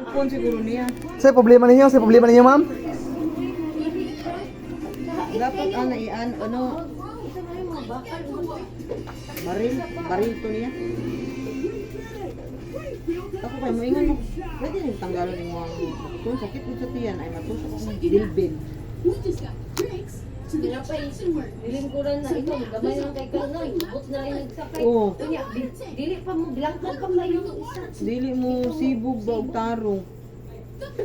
Phone siguro niya. Sa problema ninyo? Sa problema ninyo, ma'am? Dapat ana ian ano baril, baril to niya. Ako kay mo ingon mo. Pwede rin tanggalon nimo ang kung sakit mo sa tiyan ay matusok ang dilbin. Nilingkuran na ito, gamay lang kay Kanoy, bukot na rin nagsakay. Oo. Unya, dili pa mo, bilangkad pa kayo isa. Dili mo sibog ba og tarong.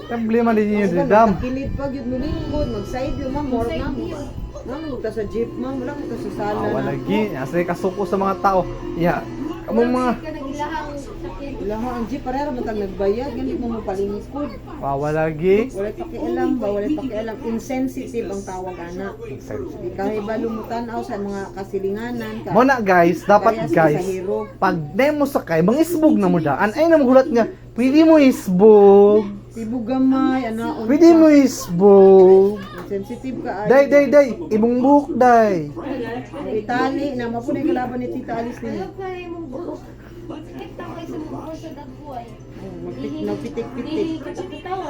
Problema ninyo, dam. Kilid pa gyud mo lingkod, mag side view ma'am, more Side ma'am. view. Ma'am, ta sa jeep ma'am, wala mo ta sa sala Ah, na. wala gi. Asa kasuko sa mga tao. Ya. Kamong mga Ka nagilahang sakit. Wala ha, ang jeep pareha man tag nagbayad, gani mo mopalingkod. Wala gi. Wala pakialam ba, wala pakialam. Insensitive ang tawag ana. Di ka hibalo mo tan-aw sa mga kasilinganan ka. Mo na guys, dapat Parehas ka guys, sa hero. pag na mo sakay, mangisbog na mo daan. Ay na mo hulat nga, pwede mo isbog. Sibog gamay, ana. Pwede mo isbog. Sensitive ka ay. Day, day, day, imong buhok, day. Itali na mapunay kalaban ni Tita Alice nini. Ayaw ka mong buhok. Sakit na kayo sa mukha sa dagbuhay. Oh, Nagpitik-pitik. Di katakitawa.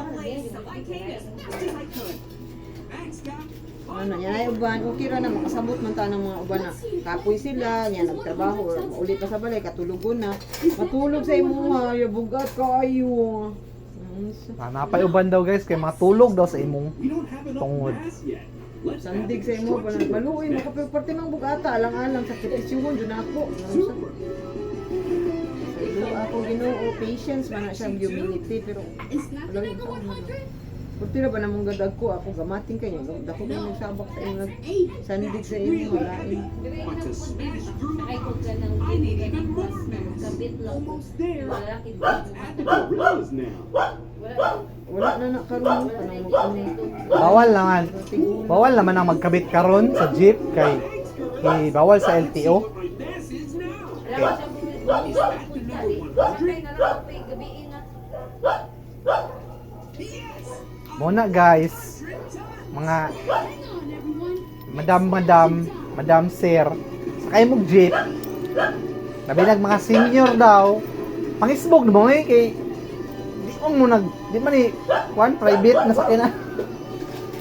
Ano, yan ay uban. Okay ra na, makasabot man ta ng mga uban na. Kapoy sila, yan nagtrabaho, or uli pa sa balay, katulogon na. Matulog sa imuha, ya bugat kaayo. Ah, napay uban daw guys, kay matulog daw sa imong tungod. Sandig sa imo pa na baluin makapagparte mang bugata alang-alang sa kipisyuhon jud ako. Sa ako Ginoo, patience man na siya, humility, pero wala yung tao na. Purti ra ba namong gadag ko ako gamating kay niya dako kay nagsabak sa imo, sandig sa imo walain. Sakay ko ka ng bus na magkabit lang. Wala kid. Wala. Wala na na karon kanang mag Bawal naman. Bawal naman ang magkabit karon sa jeep kay kay bawal sa LTO. Wala pa siyang bumili. Sakay na lang ako pa gabi na. Muna guys, mga madam, madam, madam, sir, sakay mong jeep. Nabinag mga senior daw. Pangisbog na mo eh, kay di mo mo nag di man ni kwan private na sakay na.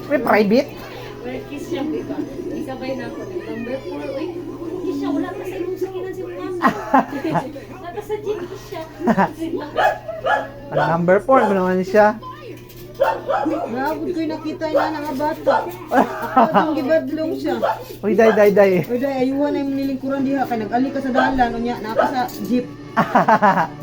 May private? Well, kiss siya, di ba? Isabay na ako. Number 4, uy. Kiss siya, wala pa sa imong sakinan si mama. Naka sa jeep, kiss siya. Ang number 4 mo naman siya. Naabot ko'y nakita na nga bata. Ako itong gibadlong siya. Uy, day, day, day. Uy, day, ayuhan na yung nilingkuran diha. Kay nag-ali ka sa dalan, unya, naa ka sa jeep.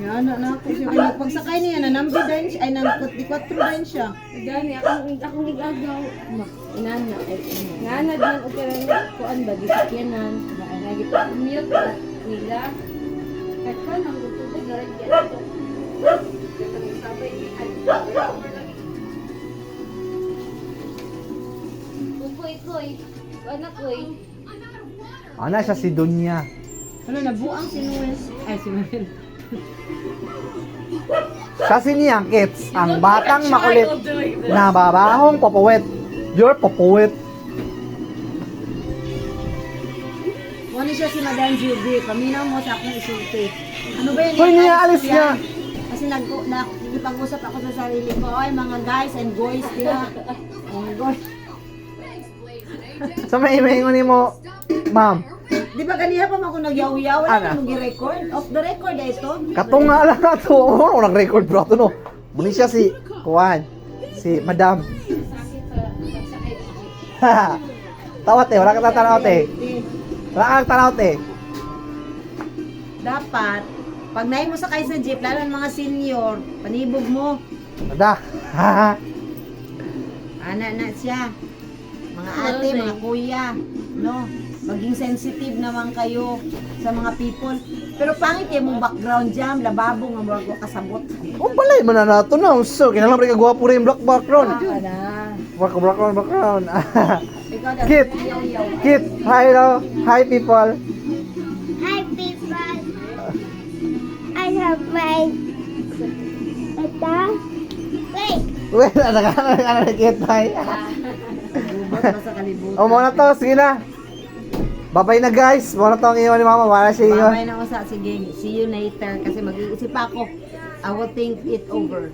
Nga na, na ako siya. Kay nagpagsakay niya, nanambi din siya. Ay, nang 4 din siya. Gani, akong nag-agaw. Ma, inana, ay, ngana din og karon kuan ba gisakyanan. Lagi pa commute ba nila. Kahit pa nang tubig na rin ato. Katong sabay ni ay. Kukoy koy. Anak koy. Ana siya si Dunya. Ano, nabuang si Noel. Ay, si Noel. Siya si Niyang Kits, ang batang makulit na babahong popuwet. You're popuwet. Wala siya si Madam Juby. Paminaw mo sa akong isulti. Ano ba yun? Hoy, niya, alis niya. Kasi nag, nakikipag-usap ako sa sarili ko. Ay, mga guys and boys diha. Oh my God. Sa may may mo, ma'am. Di ba kaniya pa man ako nagyaw-yaw? Wala Ana. na mong gi-record. Off the record eh, ito. Katong nga lang ato. Oh, walang record bro ato no. Muni siya si Kuan, si Madam. Sakit sa pagsakay sa jeep. Tawat eh, wala ka tatanaw te. Wala kang tanaw te. Dapat, pag naay mo sakay sa jeep, lalo ang mga senior, panibog mo. Ada. Ana na siya. Mga ate, mga kuya, no? Maging sensitive naman kayo sa mga people. Pero pangit eh, mong background jam, lababo nga murag wa kasabot. Oh, balay man na nato na. So, kinahanglan pa rin ka gwapo rin black background. Ana. Black background, background. Ikaw daw, Kit. yaw-yaw. Kit, hi hello. Hi people. Hi, people. I have my ito. Wait. Wait, ano ka ano ano Kit, hi. Gubat ba sa kalibutan? Oh, muna to, sige na. Bye-bye na guys. Muna to ang iwan ni Mama. Wala siya iwan. Babay na usa. Sige, see you later kasi mag-iisip ako. I will think it over.